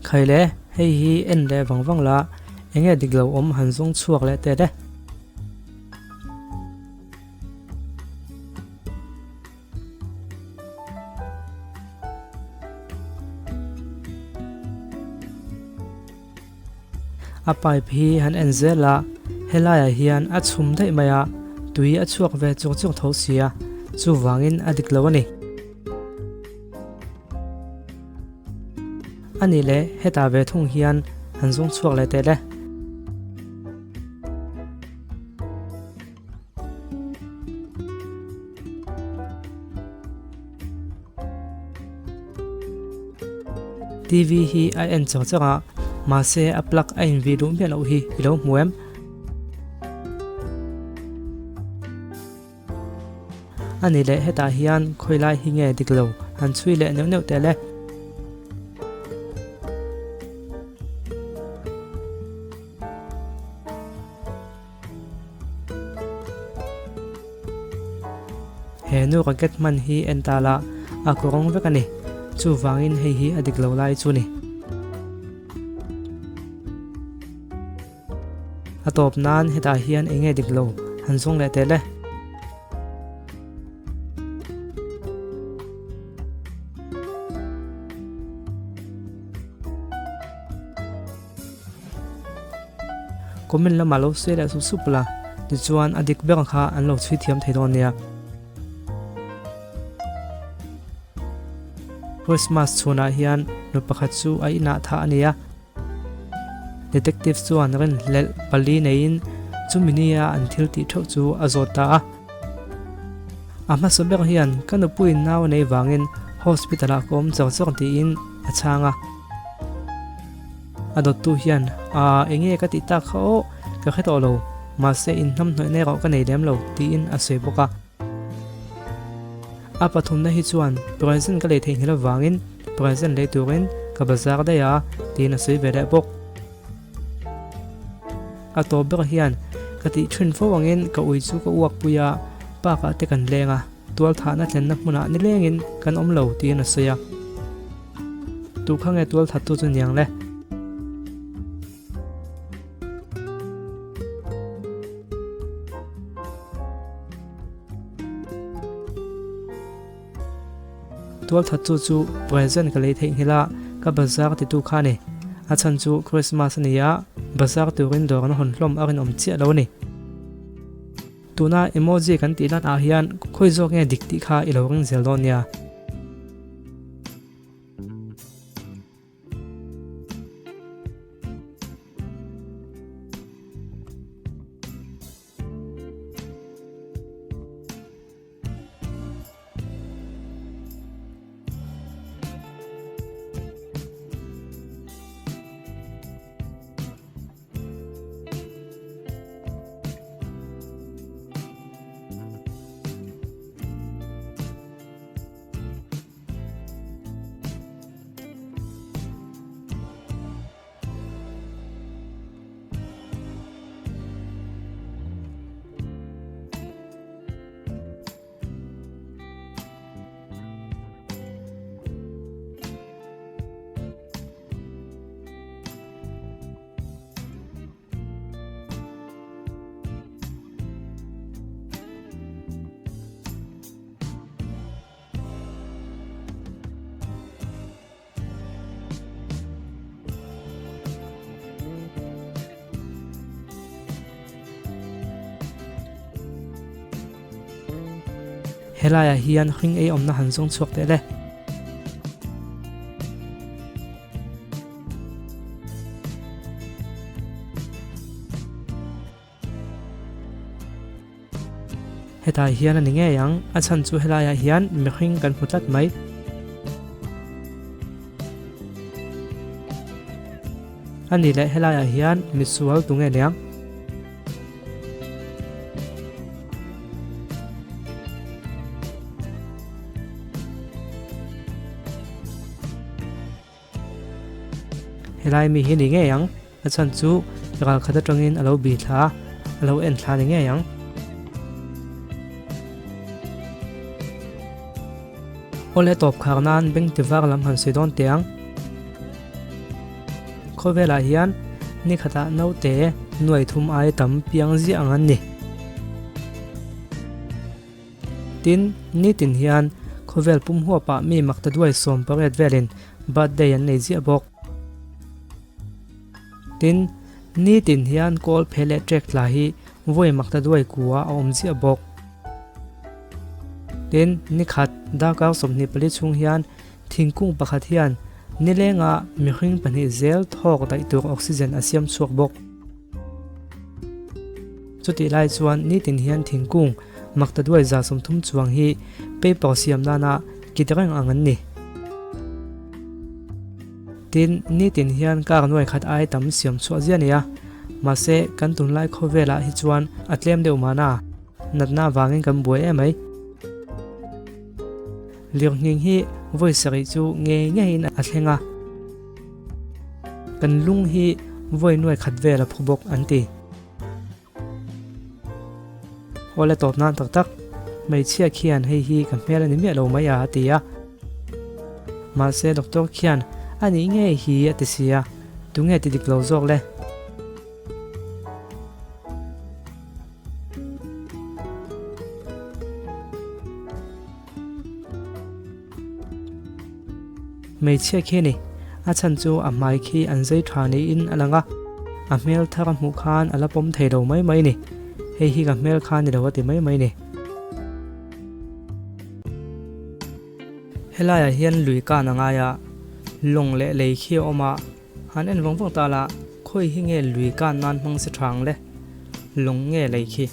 Khaile, hei hi en leh vang vang la, enge dik lo awm han zawng chhuak leh teh le. A pipe hi han en zel a, helaiah hian a chhum daih mai a, tui a chhuak ve chuk chuk tho sia, chuvangin a dik lo a ni. A nih leh hetah ve thung hian han zawng chhuak leh teh le. TV hi a en chak chak a, mahse a plug a invih duh miah loh hi i lo hmu em? A ni leh hetah hian khawi lai hi nge dik lo han chhui leh neuh neuh teh le. He nu racket hman hi en ta la a kawng vek a ni. Chuvangin hei hi a dik lo lai chu ni. A tawp nan hetah hian eng nge dik lo han zawng leh teh le. Comment lamah lo sawi leh sup sup la, tichuan a dik ber kha an lo chhui thiam thei dawn nia. Christmas chhunah hian nu pakhat chu a inah thah a ni a. Detective chuan rinhlelh pali neiin chumi nia an thil tih theuh chu a zawt ta a. A hmasa ber hian ka nupuiin nau a nei vangin hospital ah ka awm char char tiin a chhang a. A dawttu hian Aa enge ka tih tak kha aw ka hre tawh lo, mahse inhnamhnawihna erawh ka nei lem lo tiin a sawi bawk a. A pathumna hi chuan present ka lei theihnghilh avangin present lei turin ka bazar daih a tiin a sawi ve leh bawk. A tawp ber hian ka tih thin fo angin ka ui chu ka uak pui a, park ah te kan leng a, tual thahna thlenna hmunah nilengin kan awm lo tiin a sawi a. Tukha nge tual thattu chu niang le? Tualthat chu chu present ka lei theihnghilh a, ka bazar titu kha a ni. A chhan chu Christmas a ni a, bazar turin dawr an hawn hlawm a rinawm chiah lo a ni. Tuna emoji kan tih lan ah hian khawi zawk nge dik tih kha i lo ring zel dawn nia. Helaiah hian hring ei awmna han zawng chhuak teh le. Hetah hian a ni ngei ang, a chhan chu helaiah hian mihring kan hmu tlat mai. A ni leh helaiah hian misual tu nge niang? Helai mi hi ni ngei ang, a chhan chu ral khat atangin a lo bi thla a, a lo en thla ni ngei ang. Awle tawp khar nan beng ti var lam han sawi dawn teh ang. Khawvelah hian ni khatah naute nuai thum ai tam piang ziah ang an ni. Tin, nitin hian khawvel pum huapah mi maktaduai 18 velin birthday an nei ziah bawk. Tin, nitin hian kawl phe leh trek tla hi vawi maktaduai kua a awm ziah bawk. Tin, nikhat darkar 24 chhung hian thingkung pakhat hian nilenga mihring pahnih zel thawk daih tur oxygen a siam chhuak bawk. Chutih lai chuan nitin hian thingkung maktaduai 30 chuang hi paper siam nana kit reng ang an ni. Tin, nitin hian kar nuai khat ai tam siam chhuah zia nia. Mahse, kan tunlai khawvelah hi chuan a tlem deuh mahna. Natna avangin kan buai em mai. Lirnghing hi vawi sarih chu ngei ngeiin a thleng a. Kan lung hi vawi nuai khat vel a phu bawk an ti. Awle tawp nan tak tak, hmeichhia khian hei hi ka hmel a ni miah lo mai a a ti a. Mahse doctor khian a nih ngei hi a ti si a, tunge ti dik lo zawk le? Hmeichhia khi a ni. A chhan chu a hmai khi an zai tha niin a lang a, a hmel thar a hmuh khan a la pawm thei lo mai mai a ni. Hei hi ka hmel kha ni lo a ti mai mai a ni. Helaiah hian lui kan a ngai a, lawng leh lei khi a awm a, han en vawng vawng ta la, khawi hi nge lui kan nan hmang se tha ang le? Lawng nge lei khi?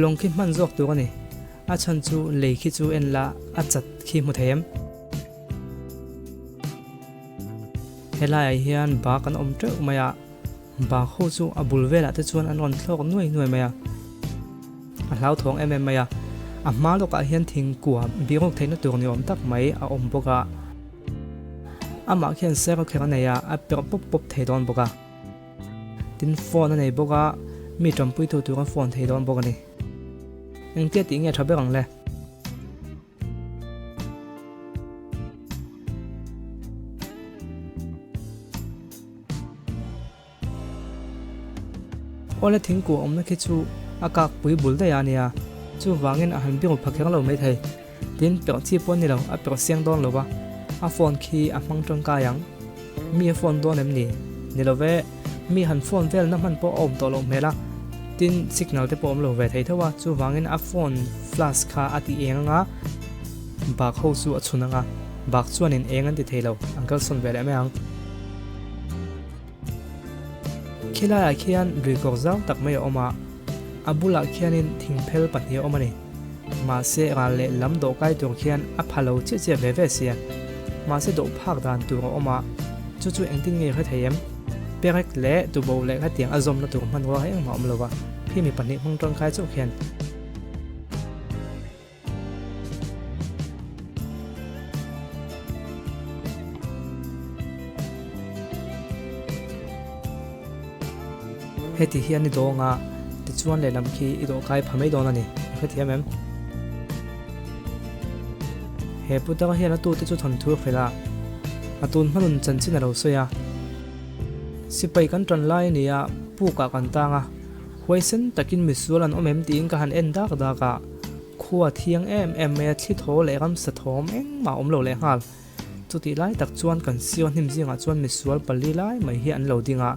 Lawng khi hman zawk tur a ni. A chhan chu lei khi chu en la a chat khi hmu thei em. Helaiah hian bak an awm teuh mai a. Bak ho chu a bul velah te chuan an rawn thlawk nuai nuai mai a, a hlauthawng em em mai a. A hma lawkah hian thingkua bihruk theihna tur ni awm tak mai a awm bawk a. Amah khian ser kher a nei a, a perh pawp pawp thei dawn bawk a. Tin phone a nei bawk a, mi tanpui tu tur a phone thei dawn bawk a ni. Engtia tih nge tha ber ang le? Awle thingkua awmna khi chu a kak pui bul daih a nia, chuvangin a han biru pha kher lo maithei. Tin, perh chi pawh a ni lo, a perh siang dawn lo va, a phone khi a hmang tangkai ang. Mi a phone dawn em ni? Ni lo ve, mi han phone velna hman pawh a awm tawh loh hmel a, tin signal te pawh a awm lo ve thei tho a, chuvangin a phone flash kha a ti eng ang a, bak ho chu a chhun ang a, bak chuanin eng an ti thei lo, an kalsawn ve leh mai ang. Khilaiah khian lui kawr zau tak mai a awm a, a bulah khianin thingphel pahnih a awm a ni. Mahse ral leh lam dawhkai tur khian a pha lo chiah chiah ve ve sia. Mahse dawh phak dan tur a awm a, chu chu engtin nge i hre thei em? Perek leh tubo leh khatiang a zawmna tur hmanrua kha engmah a awm lo va, khi mi pahnih hmang tangkai chauh khian. Heti hian i dawng a, tichuan lehlam khi i dawhkai pha mai dawn a ni, i hrethiam em? He putar hian a tute chu thawnthu a hrilh a, a tun hmanun chanchin a lo sawi a. Sipai kan tan lai a ni a, pukah kan tang a, Huaisen takin misual an awm em tiin ka han en dak dak a, khua thiang em em mai a thli thaw leh ramsa thawm engmah a awm lo leh nghal. Chutih lai tak chuan kan sio hnim zingah chuan misual pali lai mai hi an lo ding a,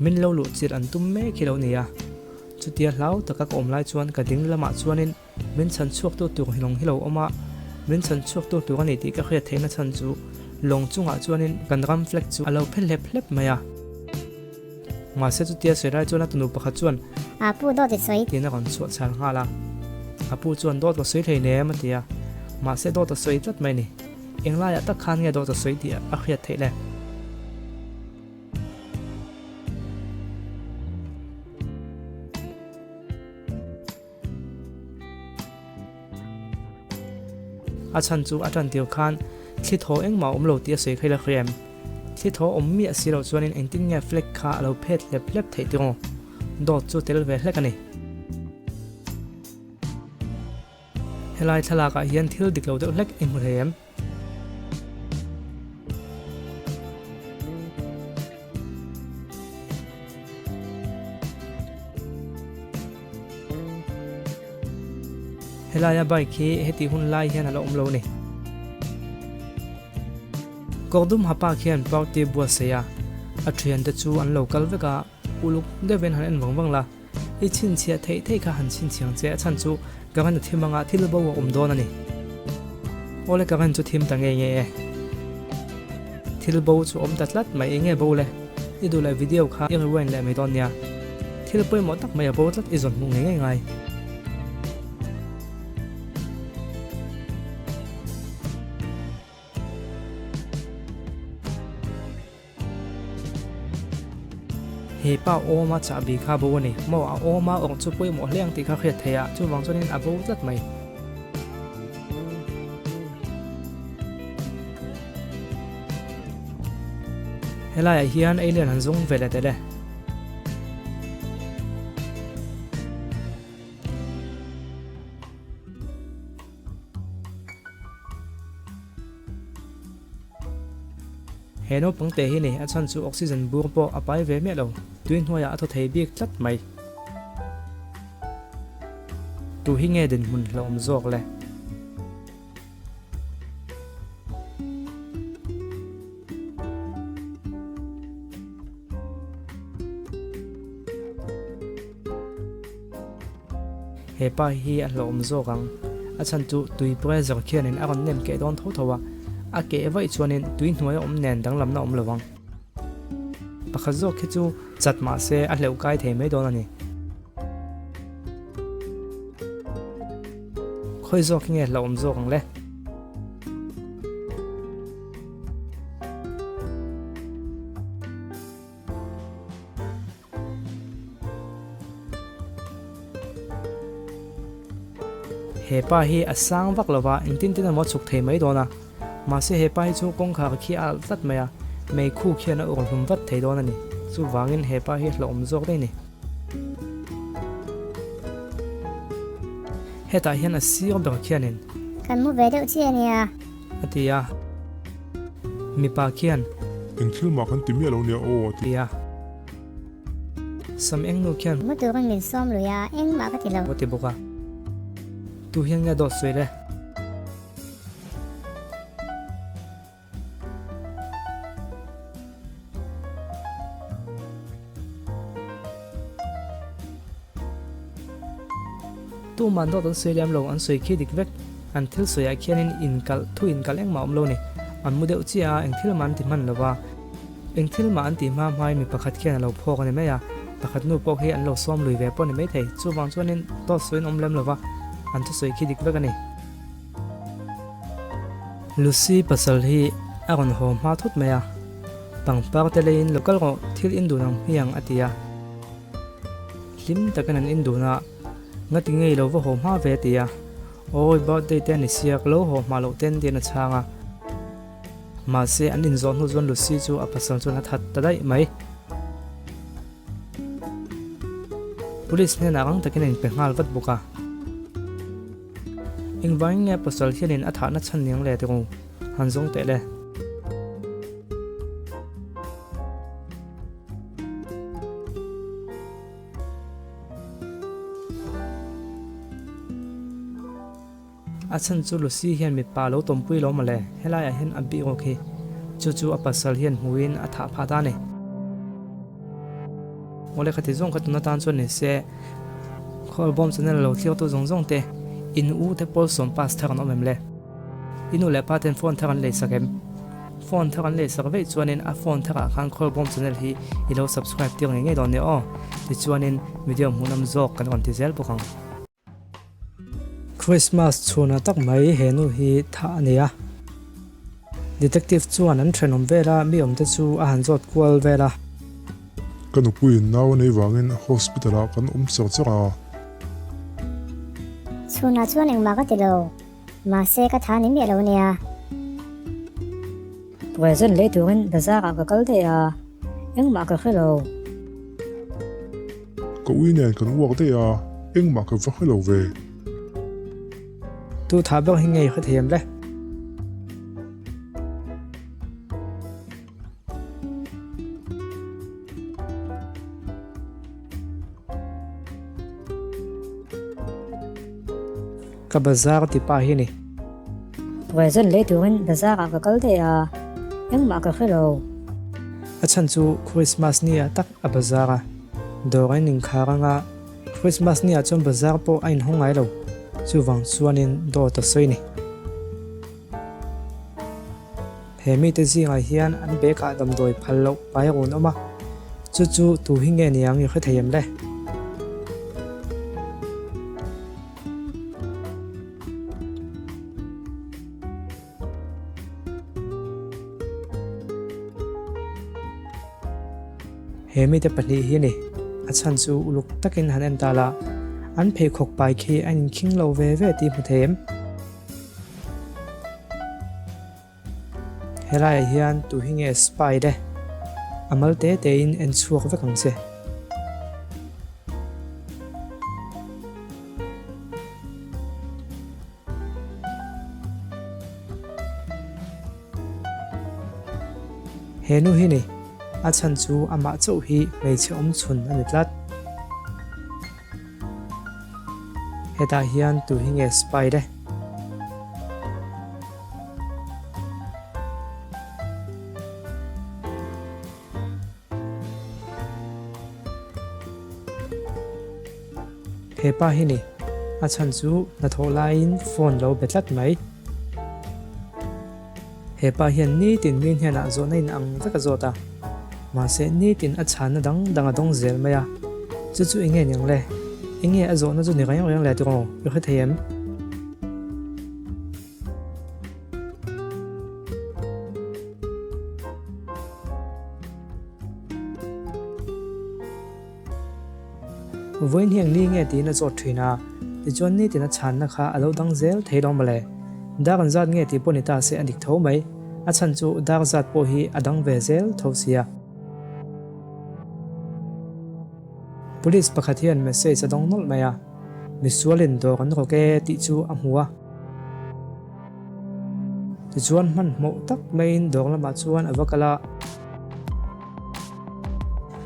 min lo luh chilh an tum mek hi lo ni a. Chutia hlau taka ka awm lai chuan ka ding lamah chuanin min chhan chhuaktu tur hi lawng hi lo awm a, min chhan chhuaktu tur a ni tih ka hriat theihna chhan chu lawng chungah chuanin kan ram flag chu a lo phe hlep hlep mai a. Mahse chutia sawi lai chuan a tunu pakhat chuan, A pu dawt i sawi. Tiin a rawn chhuah chhal nghal a. A pu chuan dawt ka sawi hlei nem a ti a. Mahse dawt a sawi tlat mai ni. Englaiah tak khan nge dawt a sawi tih a hriat theih le? A chhan chu a tan tir khan thli thaw engmah a awm lo tih a sawi kha ila hria em? Thli thaw awm miah si loh chuanin engtin nge flag kha a lo phet hlep hlep theih tiraw? Dawt chu tel ve hlek a ni. Helai thlalakah hian thil dik lo deuh hlek i hmu thei em? Helaia bike hi heti hun lai hian a la awm lo a ni. Kawrdum hapa khian party buatsaih a, a thiante chu an lo kal vek a, uluk deuhin han en vang vang la. I chhinchhiah theih theih kha han chhinchhiang che, a chhan chu current a thim anga thil bo a awm dawn a ni. Awle current chu thim ta ngei ngei e. Thil bo chu awm ta tlat mai, enge bo le? I duh leh video kha i rewind leh mai dawn nia. Thil pawimawh tak mai a bo tlat i zawn hmuh ngei ngei ngai. He pa awma chahbi kha bo a ni. Maw a awma awrh chu pawimawh hle ang tih kha hriat theih a, chuvang chuanin a bo tlat mai. Helaiah hian alien han zawng ve leh teh le. He naupang te hi ni, a chhan chu oxygen bur pawh a pai ve miah lo, tui hnuaiah a thaw thei bik tlat mai. Tu hi nge dinhmun hlauhawm zawk le? He pa hi a hlauhawm zawk ang. A chhan chu tui pressure khianin a rawn nem keh dawn tho tho a, a keh vaih chuanin tui hnuai a awm nen danglamna a awm lo ang. Pakhat zawk hi chu chat mah se a hleuh kai thei mai dawn a ni. Khawi zawk hi nge hlauhawm zawk ang le? He pa hi a sang vak lo va, engtin tin emaw a chhuk thei mai dawn a. Mahse he pa hi chu kawngkhar khi a alh tlat mai a, meikhu khian a ur hlum vat thei dawn a ni. Chuvangin he pa hi a hlauhawm zawk daih a ni. Hetah hian a sir ber khianin. Kan mu ve deuh chiah a nia. A ti a. Mipa khian. Eng thil mah kan ti miah lo nia aw a ti. A. Sam eng nu khian. Mu turin min sawm lui a, engmah ka ti lo. A ti bawk a. Tu hian nge dawt sawi le? Tuman dawt an sawi lem lo, an sawi khi dik vek. An thil sawiah khianin inkalh, thu inkalh engmah a awm lo a ni. An mu deuh chiah a, eng thil mah an ti hman lo va. Eng thil mah an tih hma hmain mi pakhat khian a lo phawk a ni mai a, pakhat nu pawh khi an lo sawm lui ve pawh a ni maithei. Chuvang chuanin dawt sawiin awm lem lo va, an thusawi khi dik vek a ni. Lucy pasal hi a rawn haw hma thut mai a, pangpar te leiin lo kal rawh thil indun ang hmiang a ti a. Hlim takin an indun a, ngati ngei lo va haw hma ve a ti a, Awi birthday te a ni sia ka lo haw hma loh ten tiin a chhang a. Mahse an inzawh hnu chuan Lucy chu a pasal chuan a that ta daih mai. Police hnenah rang takin a inpe nghal vat bawk a. Engvangin nge pasal hianin a thahna chhan niang le tiraw han zawng teh le. A chhan chu Lucy hian mipa lo tawmpui lo mawle, helaiah hian a bik awk hi. Chu chu a pasal hian hmuin a thah phah ta a ni. Awle khati zawng kha tuna tan chuan ni se, Khawlbawm channel lo thliartu zawng zawng te, in u te pawl sawm pass thar an awm em le? I nu leh pa ten phone thar an lei sak em? Phone thar an lei sak veih chuanin a phone tharah khan Khawlbawm channel hi i lo subscribe tir ngei ngei dawn nia aw. Tichuanin video hmuhnawm zawk kan rawn ti zel bawk ang. Christmas chhunah tak mai he nu hi thah a ni a. Detective chuan an thenawm vela mi awmte chu a han zawt kual vel a. Ka nupuiin nau a nei vangin hospital ah kan awm char char a. Chhunah chuan engmah ka ti lo, mahse ka tha ni miah lo nia. Present lei turin bazar ah ka kal daih a, engmah ka hre lo. Ka ui nen kan uak daih a, engmah ka va hre lo ve. Tu tha ber hi ngei hre thiam le. Ka bazar ti pa hi ni. Present lei turin bazar ah ka kal daih a, engmah ka hre lo. A chhan chu Christmas ni ah tak a bazar a, dawr a in inkhar anga Christmas ni ah chuan bazar pawh a inhawng ngai lo, chuvang chuanin dawt a sawi ni. He mite zingah hian an bag ah damdawi phal loh pai rawn awm a, chu chu tu hi nge niang i hre thei em le? He mite pahnih hi a ni, a chhan chu uluk takin han en ta la, an pheikhawk pai khi a inkhing lo ve ve tih hmu thei em? Helaiah hian tu hi nge spy le? A mal te te in en chhuak vek ang che. He nu hi ni, a chhan chu amah chauh hi hmeichhe awm chhun a ni tlat. Hetah hian tu hi nge spy le? He pa hi ni, a chhan chu hnathawh laiin phone lo be tlat mai. He pa hian nitin mi hnenah zawhna in ang vek a zawt a, mahse nitin a chhanna dang dang a dawng zel mai a, chu chu enge niang le? Enge a zawhna chu ni reng reng le tiraw i hre thei em? Vawiin hi eng ni nge tiin a zawt thin a, tichuan nitin a chhanna kha a lo dang zel thei lo mawle. Dar an zat nge tih pawh ni ta se a dik tho mai, a chhan chu dar zat pawh hi a dang ve zel tho sia. Police pakhat hian message a dawng nawlh mai a, misualin dawr an rawk e tih chu a hmu a. Tichuan hmanhmawh tak maiin dawr lamah chuan a va kal a.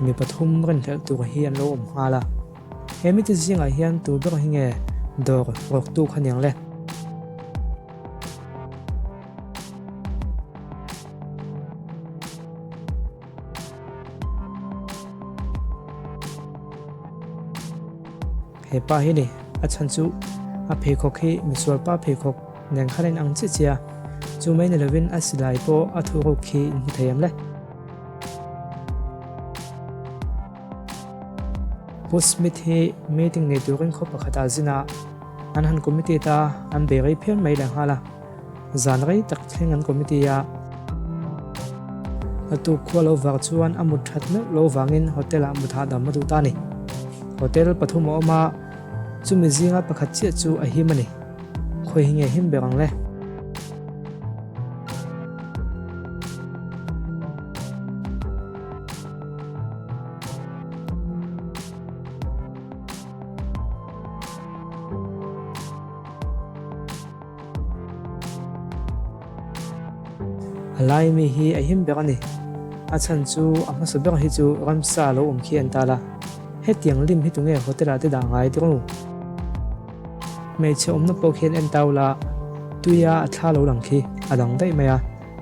Mi pathum rinhlelh tur hi an lo awm nghal a, he mite zingah hian tu ber hi nge dawr rawktu kha niang le? He pa hi ni, a chhan chu a pheikhawk hi misualpa pheikhawk nen khan a inang chiah chiah a, chu mai ni lovin a silai pawh a thu ruk khi in hmu thei em le? Pu Smith hi meeting nei turin khaw pakhatah zin a, an han committee ta an bei rei phian mai leh nghal a. Zan rei tak thleng an committee a, a tuk khua lo vak chuan a mut that meuh lo vangin hotel ah mut hahdam a duh ta a ni. Hotel pathum a awm a, chumi zinga pakhat chiah chu a him a ni. Khawi hi nge him ber ang le? A lai mi hi a him ber a ni. A chhan chu a hmasa ber hi chu ramsa lo awm khi an tal a. Hetiang lim hi tunge hotel ah te dah ngai tirh u? Hmeichhe awmna pawh khian en tau la, tuia a thla lo lang khi a dang daih mai a,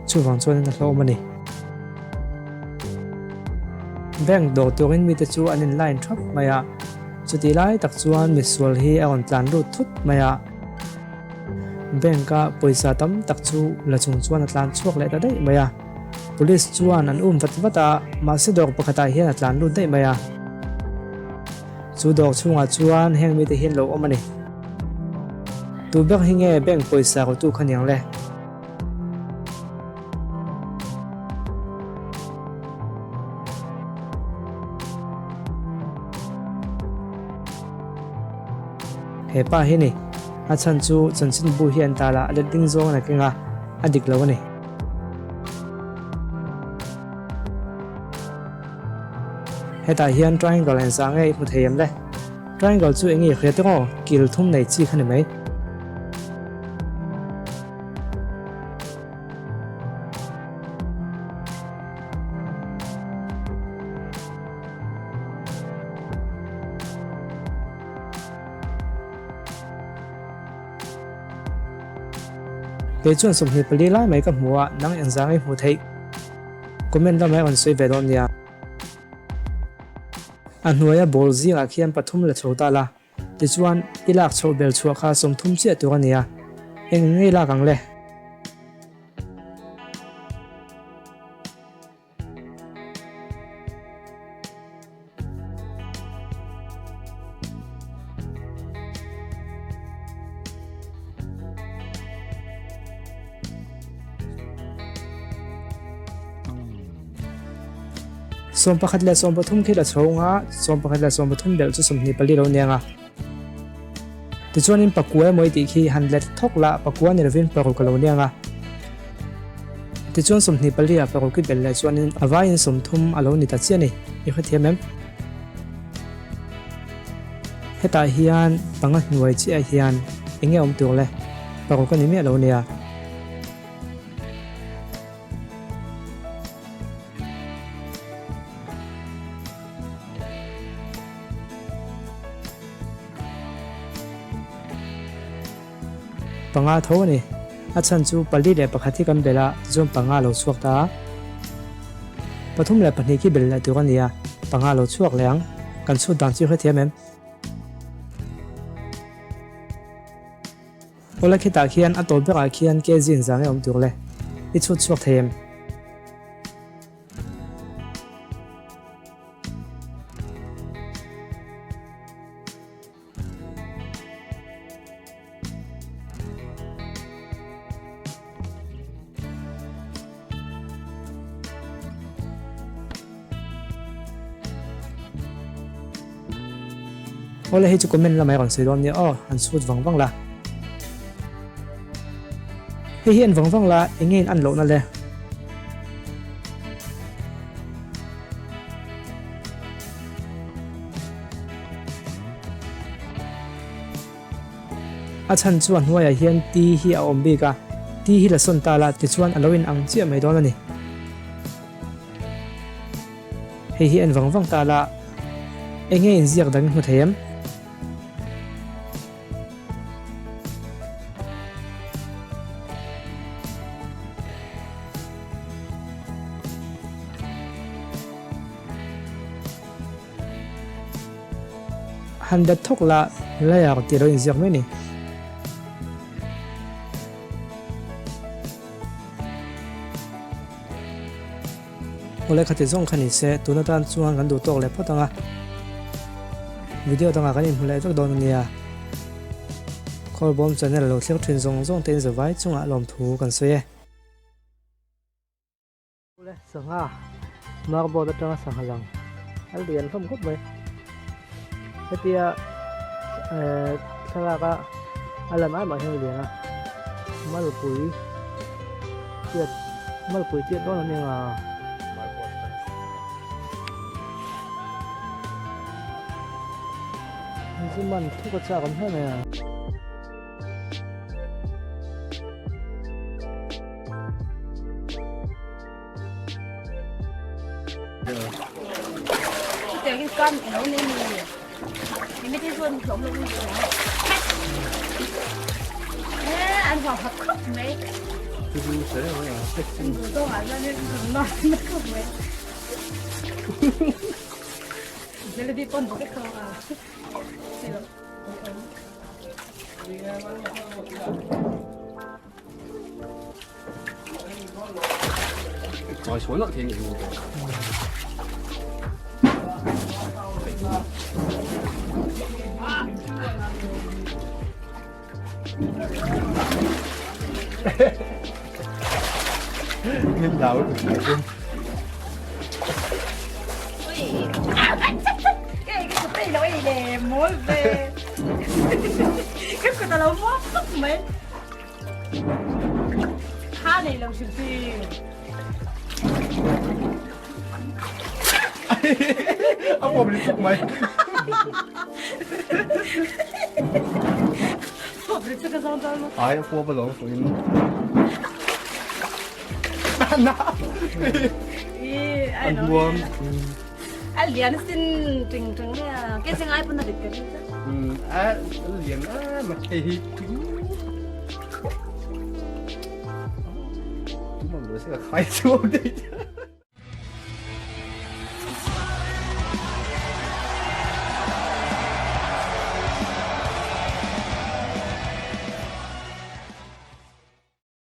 chuvang chuan a hlawm a ni. Bank dawr turin mite chu an in line thap mai a, chutih lai tak chuan misual hi a rawn tlan lut thut mai a. Bank a pawisa tam tak chu la chung chuan a tlan chhuak leh ta daih mai a. Police chuan an um vat vat a, mahse dawr pakhatah hian a tlan lut daih mai a. Chu dawr chhungah chuan heng mite hi an lo awm a ni. Tu ber hi nge bank pawisa rutu kha niang le? He pa hi ni, a chhan chu chanchinbu hi an tal a, a letling zawng a keng a, a dik lo a ni. Hetah hian triangle engzah nge i hmu thei em le? Triangle chu eng nge i hria tawk aw? Kil thum nei chi kha ni mai. Kei chuan 24 lai mai ka hmu a, nang engzah nge i hmuh theih? Comment lamah i rawn sawi ve dawn nia. A hnuaia ball zingah khian pathum la chho ta la, tichuan i lak chhoh bel chhuah kha 30 chiah tur a nia. Eng nge i lak ang le? 11 leh 13 khi la chho nga, 11 leh 13 belh chu 24 lo nia nga. Tichuanin pakua emaw i tih khi han let thawk la, pakua ni lovin paruk a lo nia nga. Tichuan 24 ah paruk i belh leh chuanin a vaiin 30 a lo ni ta chiah a ni, i hrethiam em? Hetah hian panga hnuai chiah hian eng nge awm tur le? Paruk a ni miah lo nia. Panga tho a ni. A chhan chu pali leh pakhat hi kan belh a, tichuan panga a lo chhuak ta a. Pathum leh pahnih khi belh leh tur a ni a, panga a lo chhuak leh ang. Kan chhut dan chu i hrethiam em? Awle khitah khian a tawp berah khian kg inzah nge awm tur le? I chhut chhuak thei em? Awle hei chu comment lamah i rawn sawi dawn nia aw, han chhut vang vang la. Hei hi en vang vang la, eng nge in an lohna le? A chhan chu a hnuaiah hian T hi a awm bik a, T hi la sawn ta la tichuan a lo in ang chiah mai dawn a ni. Hei hi en vang vang ta la, eng nge inziak dang i hmu thei em? Han bet thawk la Liar tih lo inziak mai a ni. Awle khati zawng kha ni se, tun atan chuan kan duh tawk leh phawt ang a. Video dangah kan inhmu leh vek dawn a nia. Khawlbawm channel lo thlir thin zawng zawng te inzavai chungah lawmthu kan sawi e. Ule sangha marboard atanga sangha lang a lian hlawm khawp mai hetia eh thlalak a a lan ai mah hian a lian a malpui chiat malpui chiat dawn a ni ang a. Zu man thuk a chak awm hle mai a. A pawm ri tuk mai. Ai a pawm alawm pawhin. Na. An huam. A lian sin ting ting a. Ke sing ai pun na rit ka rin. A lian a ma hei hi. Tu mang lo se ka khai chu dei.